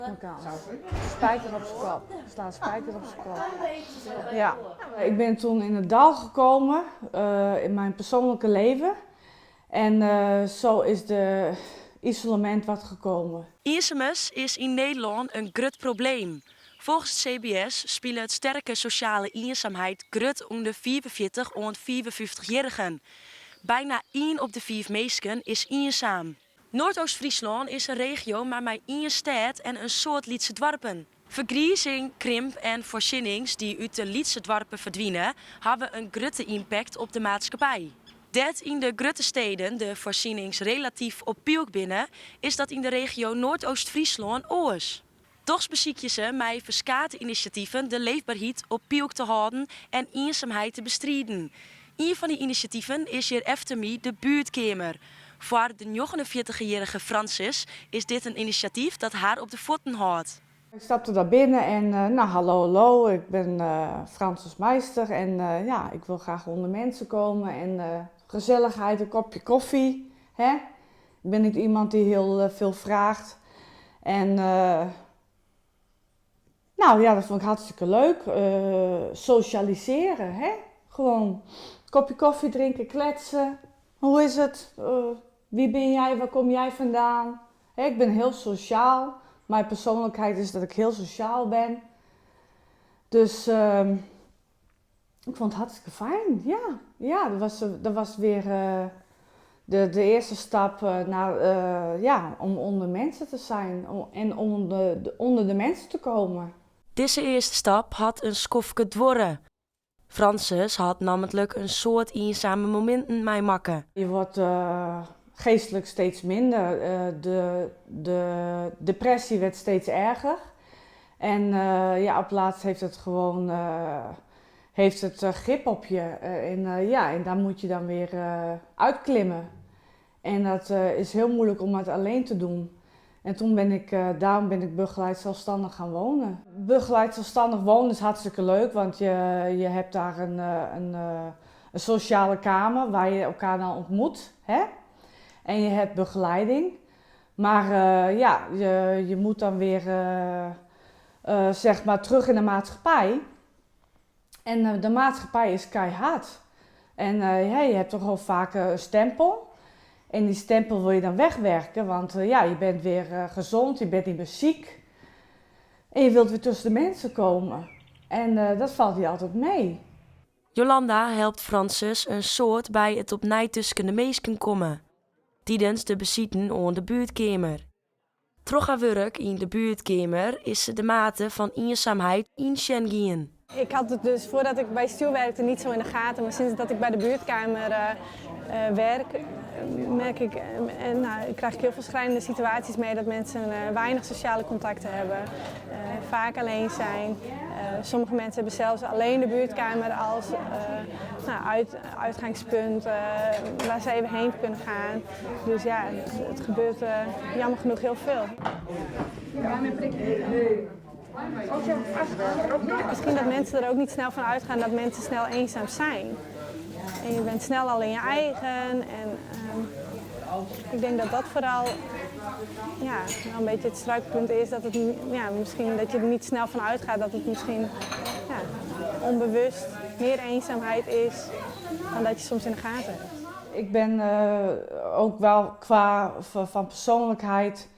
Spijker op zijn kop. Sla spijker op zijn kop. Ja. Ik ben toen in het dal gekomen in mijn persoonlijke leven. En zo is de isolement wat gekomen. Iensumens is yn Nederlân in grut probleem. Folgens it CBS spilet sterke sosjale iensumheid grut ûnder 45 oant 55 jierrigen. Byna ien op de fiif minsken is iensum. Noardoost-Fryslân is in regio mar mei ien stêd en in soad lytse doarpen. Fergrizing, krimp en foarsjennings dy't út de lytse doarpen ferdwine, hawwe in grutte ympakt op de maatskippij. Dêr't yn de grutte steden de foarsjennings relatyf op pylk binne, is dat yn de regio Noardoost-Fryslân oars. Dochs besykje se mei ferskate inisjativen de leefberheid op pylk te hâlden en iensumheid te bestriden. Ien fan dy inisjativen is hjir efter my de buertkeamer. Foar de 49-jierrige Francis is dit in inisjatyf dat har op de fuotten hâldt. Ik stapte daar binnen en nou, hallo, hallo, ik ben Francis Meister en ja, ik wil graag onder mensen komen en gezelligheid, een kopje koffie. Hè? Ik ben niet iemand die heel veel vraagt. En nou ja, dat vond ik hartstikke leuk. Socialiseren, hè? Gewoon een kopje koffie drinken, kletsen. Hoe is het? Wie ben jij? Waar kom jij vandaan? Hè, ik ben heel sociaal. Mijn persoonlijkheid is dat ik heel sociaal ben. Dus ik vond het hartstikke fijn, ja. Ja, dat was weer de eerste stap naar, ja, om onder mensen te zijn en om onder de mensen te komen. Dizze earste stap hat in skoftke duorre. Francis hat nammentlik in soad iensame mominten meimakke. Je wordt geestelijk steeds minder. De depressie werd steeds erger. En ja, op laatst heeft het gewoon heeft het grip op je. En ja, en daar moet je dan weer uitklimmen. En dat is heel moeilijk om het alleen te doen. En toen ben ik, daarom ben ik begeleid zelfstandig gaan wonen. Begeleid zelfstandig wonen is hartstikke leuk, want je hebt daar een sociale kamer waar je elkaar dan ontmoet. Hè? En je hebt begeleiding. Maar ja, je moet dan weer zeg maar terug in de maatschappij. En de maatschappij is keihard. En ja, je hebt toch al vaak een stempel. En die stempel wil je dan wegwerken, want ja, je bent weer gezond, je bent niet meer ziek. En je wilt weer tussen de mensen komen. En dat valt je altijd mee. Jolanda helpt Francis in soad by it opnij tusken de minsken kommen. Tidens de besiten oan de buertkeamer. Troch har wurk yn de buertkeamer is se de mate fan iensumheid ynsjen gien. Ik had het dus voordat ik bij Stuw werkte niet zo in de gaten, maar sinds dat ik bij de buurtkamer werk, merk ik, en nou, krijg ik heel veel schrijnende situaties mee dat mensen weinig sociale contacten hebben, vaak alleen zijn. Sommige mensen hebben zelfs alleen de buurtkamer als nou, uitgangspunt waar ze even heen kunnen gaan. Dus ja, het gebeurt jammer genoeg heel veel. Misschien dat mensen er ook niet snel van uitgaan dat mensen snel eenzaam zijn. En je bent snel al in je eigen. En ik denk dat dat vooral, ja, wel een beetje het struikelpunt is. Dat het, ja, misschien dat je er niet snel van uitgaat dat het misschien, ja, onbewust meer eenzaamheid is dan dat je soms in de gaten hebt. Ik ben ook wel qua van persoonlijkheid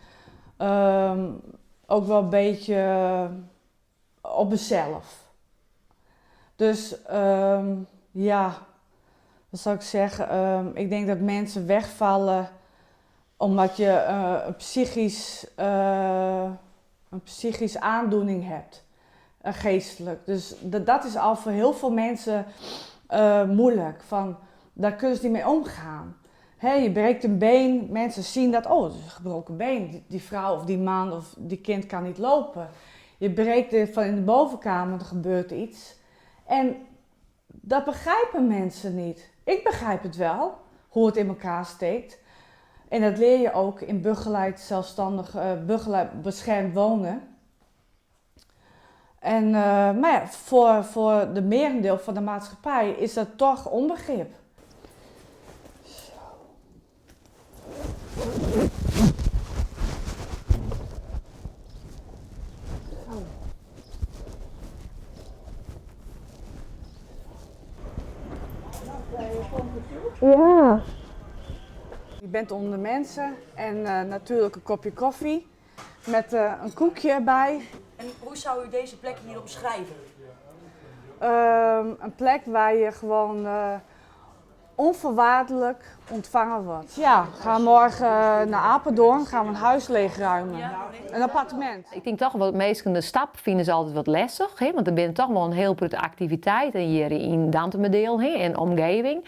ook wel een beetje op mezelf. Dus ja, wat zou ik zeggen? Ik denk dat mensen wegvallen omdat je een psychisch aandoening hebt. Geestelijk. Dus dat is al voor heel veel mensen moeilijk. Van, daar kunnen ze niet mee omgaan. Hè, je breekt een been, mensen zien dat, oh, het is een gebroken been. Die vrouw of die man of die kind kan niet lopen. Je breekt het van in de bovenkamer, er gebeurt iets. En dat begrijpen mensen niet. Ik begrijp het wel, hoe het in elkaar steekt. En dat leer je ook in begeleid zelfstandig, begeleid beschermd wonen. En, maar ja, voor de merendeel van de maatschappij is dat toch onbegrip. Zo. Ja. Je bent onder mensen en natuurlijk een kopje koffie met een koekje erbij. En hoe zou u deze plek hier omschrijven? Een plek waar je gewoon onvoorwaardelijk ontvangen wordt. Ja, we gaan morgen naar Apeldoorn, gaan we een huis leegruimen. Een appartement. Ik tink toch wol minsken de stap fine se altyd wat lestich, hè, want der binne toch wol in hiel protte aktiviteiten hjir yn Dantumadiel, hè, en omgeving.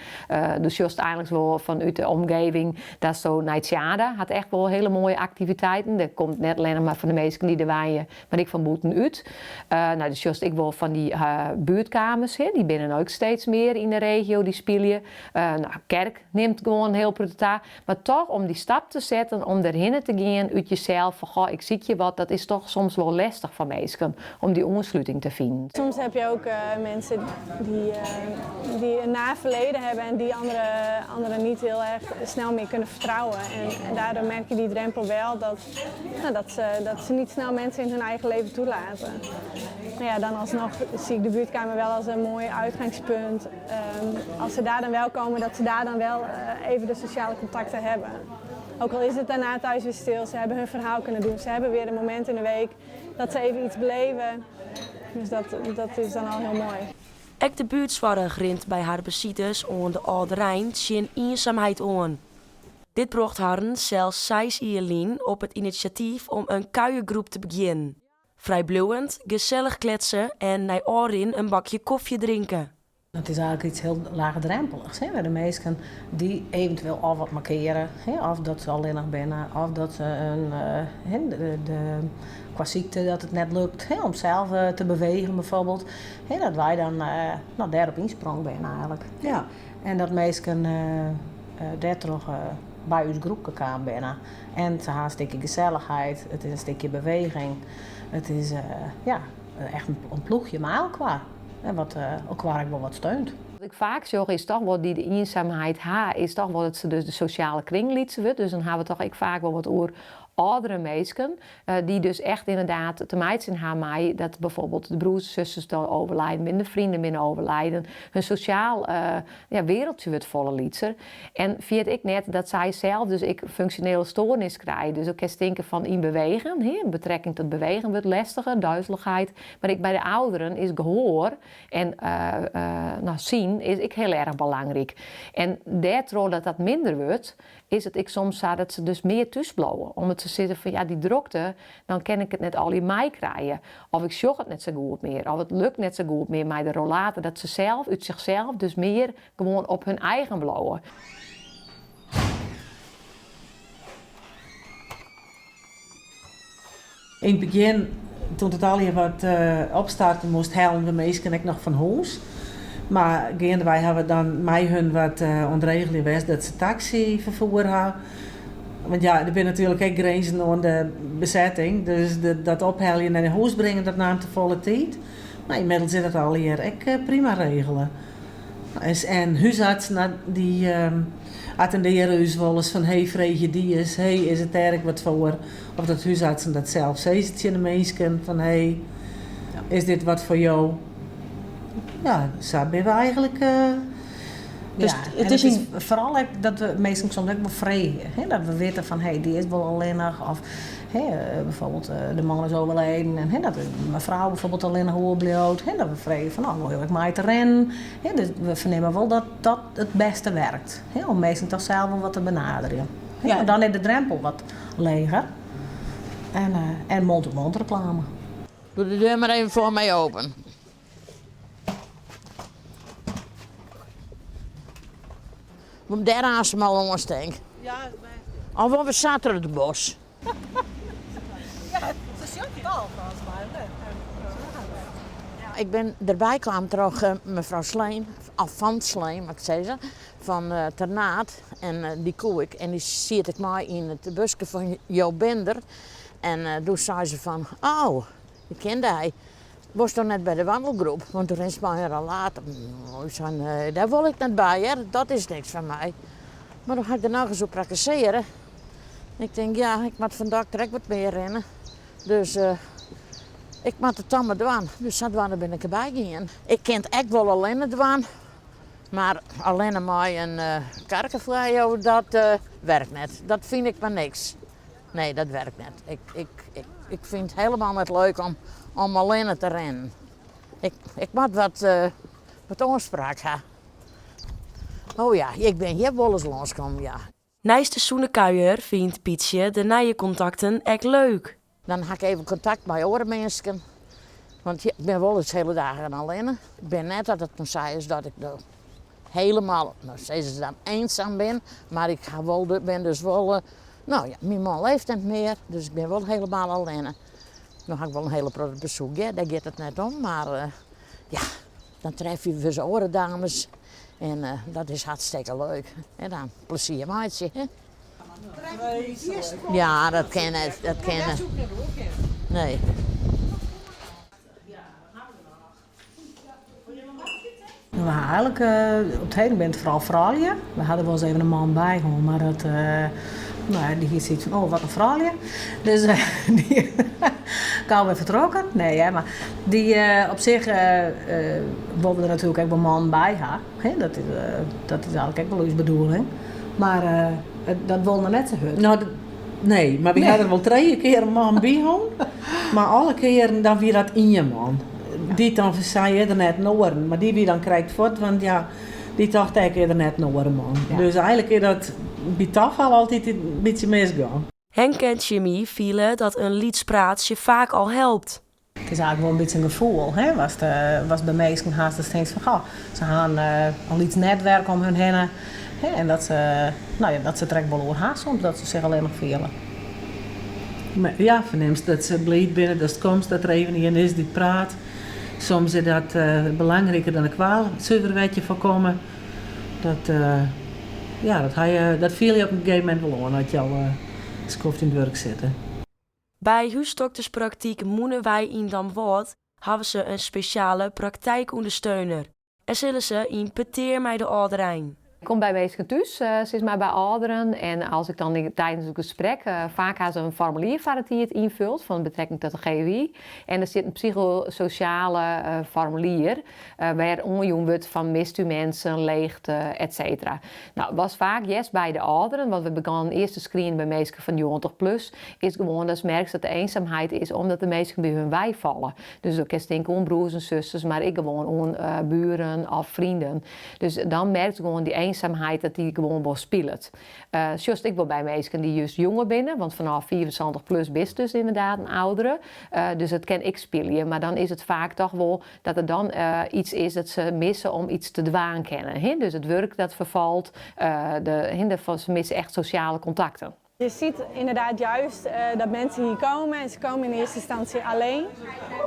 Do sjochst eigenlik wol fanút de omgeving datsto nei Tjaarda hat echt wol hiele moaie aktiviteiten. Der komt net allinnich mar fan de minsken dy't der wenje, mar ek fan bûtenút. No, do sjochst ek wol fan dy buertkamers, hè, dy binne no ek steeds mear yn de regio, dy spylje. No, kerk nimt gewoan in hiel protte ta. Mar toch om dy stap te setten, om derhinne te gean út jesels fan goh, ik sykje wat, dat is toch soms wol lestich foar minsken om dy oansluting te finen. Soms heb je ook mensen die een naar verleden hebben en die anderen niet heel erg snel meer kunnen vertrouwen. En daardoor merk je die drempel wel nou, dat ze niet snel mensen in hun eigen leven toelaten. Maar ja, dan alsnog zie ik de buurtkamer wel als een mooi uitgangspunt. Als ze daar dan wel komen, dat ze daar dan wel even de sociale contacten hebben. Ook al is het daarna thuis weer stil, ze hebben hun verhaal kunnen doen. Ze hebben weer een moment in de week dat ze even iets beleven. Dus dat is dan al heel mooi. Ek de buertsoarch rint by har besites oan de âlderein tsjin iensumheid oan. Dit brocht harren sels 6 jier lyn op it inisjatyf om in kuiergroep te begjinnen. Frijbliuwend, gesellich kletse en nei ôfrin in bakje kofje drinke. Het is eigenlijk iets hiel laachdrompelichs. Hè? De minsken dy't eventueel al wat markearje, hè? Of dat se allinnich binne, of dat se hè, kwa sykte dat it net lukt, hè, om sels te bewegen bijvoorbeeld. Hè, dat wy dan no, dêrop ynsprongen binne eigenlik. En dat minsken dêrtroch by ús groepke kaam binne. En se ha in stikje gesellichheid, it is in stikje beweging. It is ja, echt in ploechje mei elkoar. En wat elkoar ek wol wat steunt. Wat ik faak sjoch is toch wol dy't de iensumheid ha, is toch wol dat se dus de sosjale kring lytser wurdt. Dus dan ha we toch ek faak wol wat oer âldere minsken, dy't dus echt ynderdaad te meitsjen ha mei dat bijvoorbeeld de broers en susters dan overlijden, minder freonen binne overlijden. Hun sosjaal ja, wereldje wurdt folle lytser. En ferjit ek net dat sy sels dus ek funksjonele stoarnis krije. Dus ek kinst tinke fan yn bewegen, hè, betrekking tot bewegen wurdt lestiger, duzelichheid. Mar ek by de âlderen is gehoar en no, sjen is ek hiel erch belangryk. En dêrtroch dat dat minder wurdt, is it ek soms sa dat se dus mear thús bliuwe. Omdat se sizze fan ja, dy drokte, dan kin ik it net allegear meikrije. Of ik sjoch it net sa goed mear, of it lukt net sa goed mear mei de rollator. Dat se sels, út sichsels, dus mear gewoan op hun eigen bliuwe. Yn it begjin, doe't it allegear wat opstarte moast, hellen we minsken ek noch fan hûs. Mar geandewei ha we dan mei hun wat oan it regeljen west dat se taksyferfier ha. Want ja, der binne natuerlik ek grinzen oan de besetting. Dus dat opheljen en nei hûs bringen, dat naam te folle tiid. Mar ynmiddels is dat allegear ek prima regele. En húsartsen dy attindearje ús wolris fan hey, freegje dy ris, hey, is it dêr ek wat foar? Of dat húsartsen dat sels sizze tsjin de minsken fan hey, is dit wat foar jo? Ja, sa binne we eigenlik. Dus Ja, it en is it is foaral ek dat we minsken soms ek wol freegje. Hè, dat we witte fan hey, dy is wol allinnich. Of hè, bijvoorbeeld de man is overleden en hè, dat de frou bijvoorbeeld allinnich oerbliuwt. Hè, dat we freegje fan no, wolle jo ek mei te rinnen? Hè, dus we fernimme wol dat dat it bêste wurket. Hè, om minsken toch sels wol wat te benaderjen. Hè, want dan is de drempel wat leger. En mond-to-mond reklame. Doe de deur mar even foar my iepen. Om dêr aanst al oanstekke. Ja, Of we zaten het bos. Ja, se sjocht it al folgens my. Ik bin derby kaam troch mefrou Sleen, of fan Sleen, moat ik sizze, fan Ternaard. En dy koe ik en dy siet ik mei yn it buske fan Jo Binder. En doe sei se fan, oh, ik ken dy. Wolsto net by de wandelgroep? Want do rinst mei in rollator. Ik sei, nee, dêr wol ik net by, hear. Dat is niks foar my. Mar doe ha ik der nochris oer prakkesearre. Ik tink, ja, ik moat fan dokter ek wat mear rinne. Dus ik moat it dan mar dwaan. Dus sadwaande bin ik derby gien. Ik kin it ek wol allinne dwaan. Mar allinne mei in karke foar jo, dat werkt net. Dat fyn ik mar niks. Nee, dat werkt net. Ik, ik, ik, ik fyn it hielendal net leuk om allinne te rinnen. Ik, ik moat wat, wat oanspraak ha. Oh ja, ik bin hjir wolris lânskommen, ja. Neist de sûne kuier fynt Pietsje de nije kontakten ek leuk. Dan ha ik even kontakt mei oare minsken. Want ik bin wolris hiele dagen allinne. Ik bin net dat it no sa is dat ik no hielendal, no sizze se dan, eenzaam bin. Mar ik ha wol, bin dus wol, no ja, myn man leeft net mear, dus ik bin wol hielendal allinne. No ha ik wol in hiele protte besoek, hear, dêr giet it net om. Mar ja, dan tref je wer oare dames en dat is hartstikke leuk. En dan plezier meitsje, hè. Ja, dat kin net, dat kin net. Nee. We ha eigenlik op it heden binne it foaral froulju. We ha der wolris even in man by hân, mar dat, no ja, dy hie sayts fan oh, wat in froulju. Dus dy gau wer fertrokken. Nee hear, mar dy op sich wolle we der natuerlik ek wol mannen by ha. Hè, dat is, dat is eigenlik ek wol ús bedoeling. Mar dat wol noch net sa hurd. No, nee, mar wy ha der wol trije kear in man by hân. Mar alle kearen dan wie dat ien man. Dy't dan sei, is der net in oaren. Mar dy wie dan krekt fuort, want ja, dy tocht ek, is der net in oare man. Dus eigenlik is dat by tafal altyd in bytsje misgien. Henk en Jimmy fiele dat in lyts praatsje faak al helpt. It is eigenlik wol in bytsje in gefoel, hè, watst, watst by minsken hast, datst tinkst fan goh, se ha in lyts netwerk om hun hinne, hè, en dat se, no ja, dat se it der ek wol oer ha soms, dat se sich allinnich fiele. Ja, fernimst dat se bliid binne datst komst, dat der even ien is dy't praat. Soms is dat belangriker dan de kwaal, suver wêr't je foar komme. Dat, ja, dat, ha je, dat fiele je op in gegeven momint wol oan as je al in skoft yn it wurk sitte. By húsdokterspraktyk Mûnewei yn Damwâld hawwe se in spesjale praktykûndersteuner en sille se yn petear mei de âlderein. Ik kom by minsken thús, sis mar by âlderen, en as ik dan tidens it gesprek, faak ha se in formulier foar de tiid ynfuld fan betrekking tot de GWI en der sit in psychososjale formulier wêr oanjûn wurdt fan mist u mensen, leegte, et cetera. No, watst faak hearst by de âlderen, want we begonnen earst te screenen by minsken fan 90 plus, is gewoan datst merkst dat de eenzaamheid is omdat de minsken by hun weifalle. Dus do kinst tinke oan broers en susters, mar ek gewoan oan buren of vrienden. Dus dan merkst gewoan dy eenzaamheid dat dy gewoan wol spilet. Sjochst ek wol by minsken dy't just jonger binne, want fanôf 75 plus bist dus ynderdaad in oudere. Dus it kin ek spylje, mar dan is it faak toch wol dat der dan iets is dat se misse om iets te dwaan kinne. Hè? Dus it wurk dat ferfalt, de, hè, de, se misse echt sosjale kontakten. Je ziet inderdaad juist dat mensen hier komen en ze komen in eerste instantie alleen.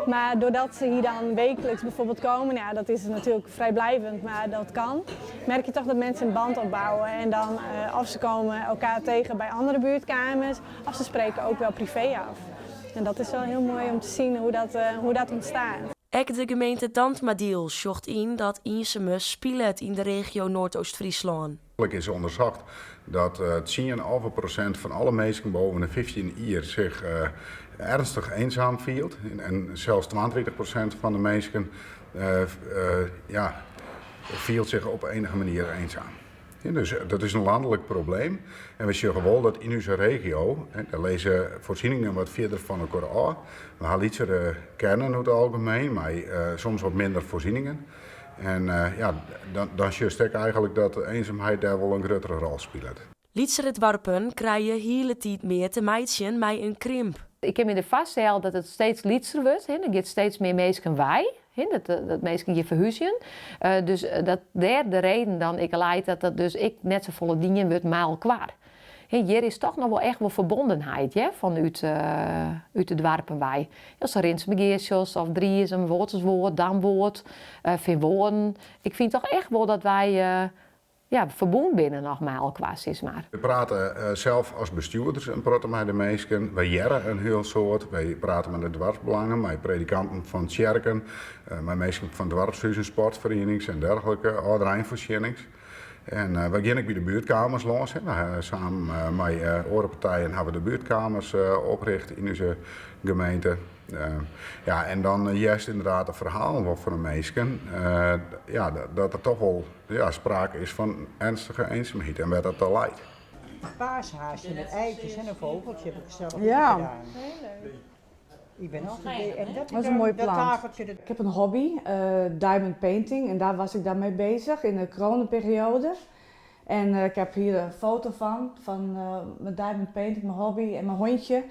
Maar doordat ze hier dan wekelijks bijvoorbeeld komen, ja, dat is natuurlijk vrijblijvend, maar dat kan, merk je toch dat mensen een band opbouwen. En dan of ze komen elkaar tegen bij andere buurtkamers, of ze spreken ook wel privé af. En dat is wel heel mooi om te zien hoe dat ontstaat. Ek de gemeente Dantumadiel sjocht yn dat iensumens spilet yn de regio Noardeast-Fryslân. Is ûndersocht dat 10 prosint fan alle minsken boppe de 15 jier sich earnstich eenzaam fielt. En sels 32% fan de minsken ja, fielt sich op enige manier eenzaam. Dus dat is in lanlik probleem. En we sjogge wol dat yn ús regio, dêr lizze foarsieningen wat fierder fan elkoar ôf. We ha lytsere kearnen oer it algemien, mei soms wat minder foarsieningen. En ja, dan sjochst ek eigenlik dat de eenzaamheid dêr wol in gruttere rol spilet. Lytsere doarpen krije hieltyd mear te meitsjen mei in krimp. Ik kin my der foarstelle dat it steeds lytser wurdt. Hè. Der giet steeds mear minsken wei. Hè, dat minsken hjir ferhúzjen. Dus dat dêr de reden dan ek leit dat dat dus ek net safolle dien wurdt mei elkoar. Hè, hjir is toch noch wol echt wol ferbondenheid, hè, fanút út de doarpen wei. As Rinsumageast sjochst of Driezum, Wâlterswâld, Damwâld, Feanwâlden. Ik fyn toch echt wol dat wy ja, ferbûn binne noch mei elkoar, sis mar. We prate sels as bestjoerders in protte mei de minsken. Wy hearre in hiel soad. Wy prate mei de doarpsbelangen, mei predikanten fan tsjerken, mei minsken fan doarpshuzen, sportferienings en dergelike âldereinfoarsjennings. En wy gean ek by de buertkamers lâns. Hè. We samen mei oare partijen hawwe we de buertkamers oprichte yn ús gemeente. Ja, en dan hearst ynderdaad de ferhalen wol fan de minsken. Ja, dat der toch wol ja, sprake is fan ernstige eenzaamheid en wêr't dat dan leit. Een paashaasje met eitjes en een vogeltje heb ik zelf Ja. gedaan. Ik ben altijd en dat, Dat is een mooie dat plant. tafeltje. Dat... Ik heb een hobby, diamond painting, en daar was ik dan mee bezig in de coronaperiode. En ik heb hier een foto van mijn diamond painting, mijn hobby en mijn hondje.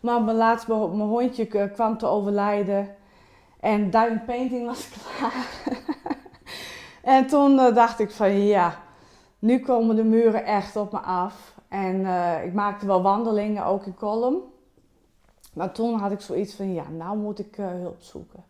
Maar mijn laatste mijn hondje kwam te overlijden en diamond painting was klaar. En toen dacht ik van ja, nu komen de muren echt op me af. En ik maakte wel wandelingen, ook in Kollum. Maar toen had ik zoiets van ja, nou moet ik hulp zoeken.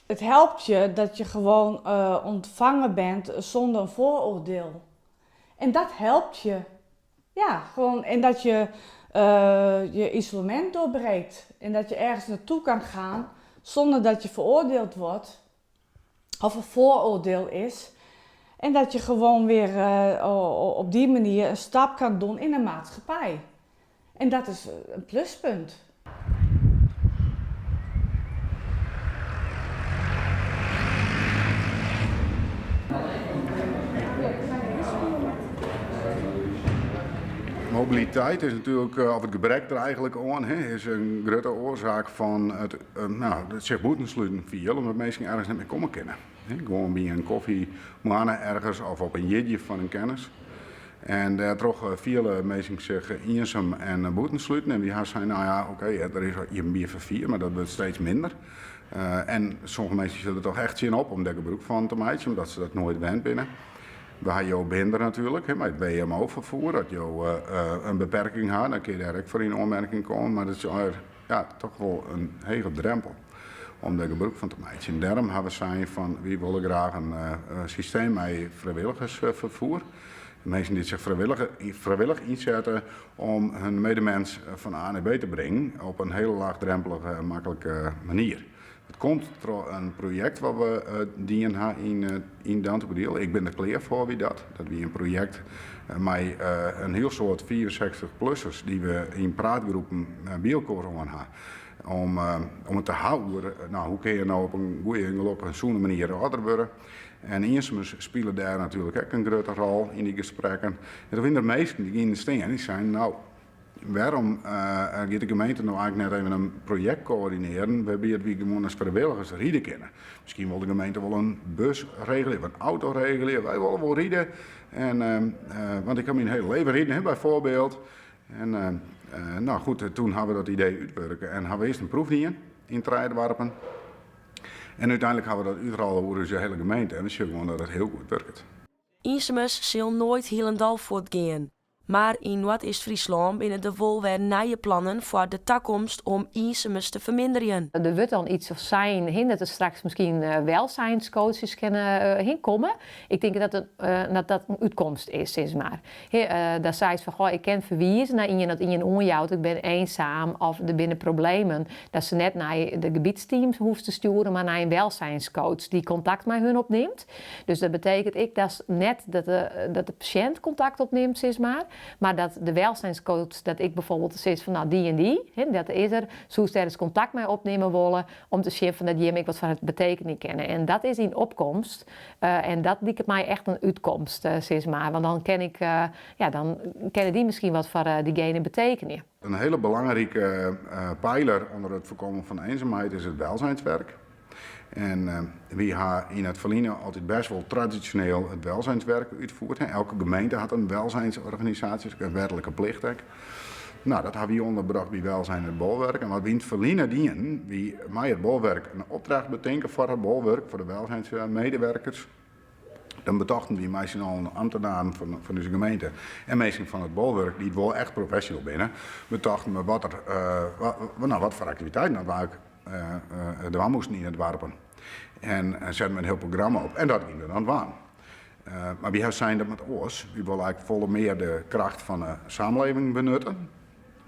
Het helpt je dat je gewoon ontvangen bent zonder een vooroordeel. En dat helpt je. Ja, gewoon, en dat je je isolement doorbreekt. En dat je ergens naartoe kan gaan zonder dat je veroordeeld wordt. Of een vooroordeel is. En dat je gewoon weer op die manier een stap kan doen in de maatschappij. En dat is een pluspunt. Mobiliteit is natuurlijk, of it gebrek der eigentlik oan, hè, is in grutte oarsaak fan it, nou, it sich bûtensluten fielen, omdat minsken ergens net mear komme kinne. Hè, gewoan by in kofjemoanne ergens of op in jierdei fan in kennis. En dêrtroch fiele minsken sich iensum en bûtensluten. En wy ha sein, nou ja, oké, der is iepenbier ferfier, mar dat wurdt steeds minder. En sommige minsken sjogge der toch echt tsjin op om dêr gebrûk fan te meitsjen, omdat se dat noait wend binne. We ha Jo Binder natuerlik, hè, mei it WMO-ferfier. As jo in beperking ha, dan kinne je dêr ek foar yn oanmerking komme. Mar dat is ja, toch wol in hege drempel om dêr gebrûk fan te meitsjen. Dêrom ha we sein fan wy wolle graach in systeem mei frijwilligersferfier. Minsken dy't sich frijwillich ynsette om hun medemens fan A nei B te bringen op in hiele laachdrempelige en maklike manier. It komt troch in projekt wat we dien ha yn Dantumadiel. Ik bin der klear foar wie dat. Dat wie in projekt mei in hiel soad 65-plussers dy't we yn praatgroepen by elkoar hân ha. Om it te hawwen oer, nou, hoe kinne je no op in goede en gelokkige en sûne manier âlder wurde. En iensumens spile dêr natuerlik ek in grutte rol yn dy gesprekken. En doe wiene der minsken dy giene stean en dy seinen, nou, wêrom giet de gemeente no eigentlik net even in projekt koördinearjen wêrby't wy gewoan as frijwilligers ride kinne? Miskien wol de gemeente wol in bus regelje of in auto regelje. Wy wolle wol ride. En, want ik ha myn hiele leven riden, hè, byfoarbyld. En nou goed, toen ha we dat idee útwurke en ha we earst in proef dien yn trije doarpen. En úteinlik ha we dat útrôle oer ús hiele gemeente en we sjogge gewoan dat it hiel goed wurket. Iensumens sil noait hielendal fuortgean. Mar yn Noardeast-Fryslân binne der wol wer nije plannen foar de takomst om iensumens te ferminderjen. Der wurdt dan yts of sein hin dat der straks miskien welzijnscoaches kinne hinkomme. Ik tink dat it, dat dat in útkomst is, sis mar. He, dan seist fan, goh, ik kin ferwize nei ien, dat ien oanjout, ik bin eenzaam of der binne problemen, dat se net nei de gebietsteams hoecht te stjoeren, mar nei in welzijnscoach dy't kontakt mei hun opnimt. Dus dat betekent ek dat net dat de, dat de pasjint kontakt opnimt, sis mar, mar dat de welzijnscoach, dat ik bijvoorbeeld sis fan, nou, dy en dy, he, dat is der, soest dêr ris kontakt mei opnimme wolle om te sjen fan dat jim ek wat foar it betekenje kinne. En dat is yn opkomst. En dat liket my echt in útkomst, sis mar. Want dan kin ik, ja, dan kinne dy miskien wat foar diegene betekenje. In hiele belangrike pijler ûnder it foarkommen fan eenzaamheid is it welzijnswerk. En wy ha yn it ferline altyd bêst wol tradisjoneel it welzijnswerk útfierd. Elke gemeente hat in welzijnsorganisaasje, in wetlike plicht ek. Nou, dat ha wy ûnderbrocht by Welzijn Het Bolwerk. En wat wy yn it ferline dienen, wie mei it Bolwerk in opdracht betinke foar it Bolwerk, foar de welzijnsmedewerkers. Dan betochten wy mei syn allen ambtenaren fan ús gemeente en minsken fan it Bolwerk, dy't wol echt professional binne, betochten we wat der, nou, wat foar aktiviteiten dat we eigentlik dwaan moasten yn 'e doarpen. En setten we in hiel programma op en dat giene we dan dwaan. Mar wy hawwe sein dat moat oars. Wy wolle eigentlik folle mear de kracht fan de samenleving benutte,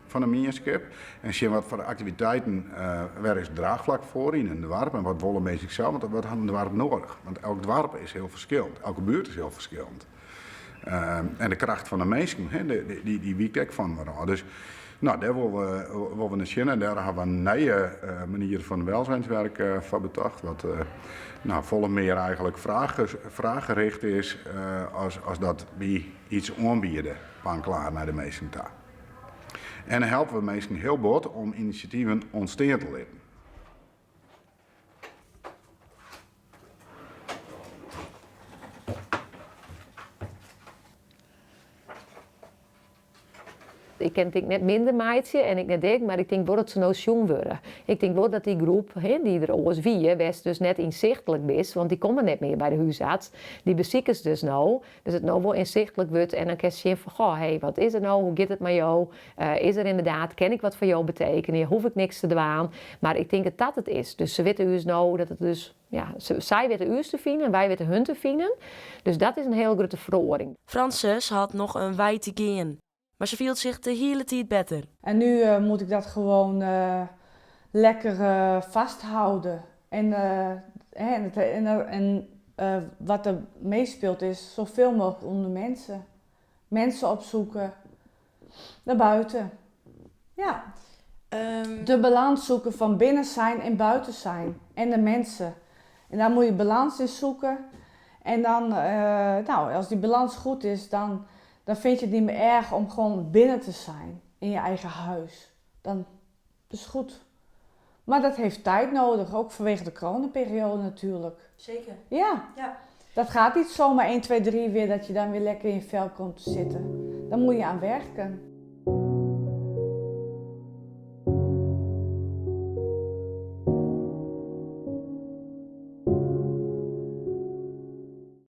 fan de mienskip. En sjen wat foar aktiviteiten, wêr is draachflak foar yn in doarp en wat wolle minsken sels, want wat hat in doarp noadich? Want elk doarp is hiel ferskillend, elke buert is hiel ferskillend. En de kracht fan de minsken, dy wykt ek fan inoar ôf. Dus no, dêr wolle we nei sjen en dêr hawwe we in nije manier fan welzijnswerk foar betocht, wat no, folle mear eigentlik fraaggericht is as dat wy iets oanbiede panklaar nei de minsken ta. En dan helpe we minsken hiel bot om inisjativen ûntstean te litten. Ik kin it net minder meitsje en ik net ik, mar ik tink wol dat se no sjoen wurde. Ik tink wol dat dy groep, dy't der oars wie, wêr'tst dus net ynsichtlik bist, want dy komme net mear by de húsarts, dy besikest dus no. Dus it no wol ynsichtlik wurdt en dan kinst sjen fan goh, hé, wat is der no, hoe giet it mei jo, is der inderdaad, kin ik wat foar jo betekenje, hoef ik niks te dwaan. Mar ik tink dat dat it is. Dus se witte ús no dat it dus, ja, sy witte ús te finen en wy witte hun te finen. Dus dat is in hiel grutte feroaring. Frances hat noch in wei te gean, mar se fielt sich de hiele tiid better. En nu moet ik dat gewoon lekker vasthouden. En, en, en, en wat er meespeelt is zoveel mogelijk onder mensen. Mensen opzoeken, naar buiten. Ja. De balans zoeken van binnen zijn en buiten zijn. En de mensen. En daar moet je balans in zoeken. En dan, nou, als die balans goed is, dan, dan vind je het niet meer erg om gewoon binnen te zijn. In je eigen huis. Dan is het goed. Maar dat heeft tijd nodig, ook vanwege de coronaperiode natuurlijk. Zeker. Ja. Ja. Dat gaat niet zomaar 1, 2, 3 weer dat je dan weer lekker in je vel komt te zitten. Daar moet je aan werken.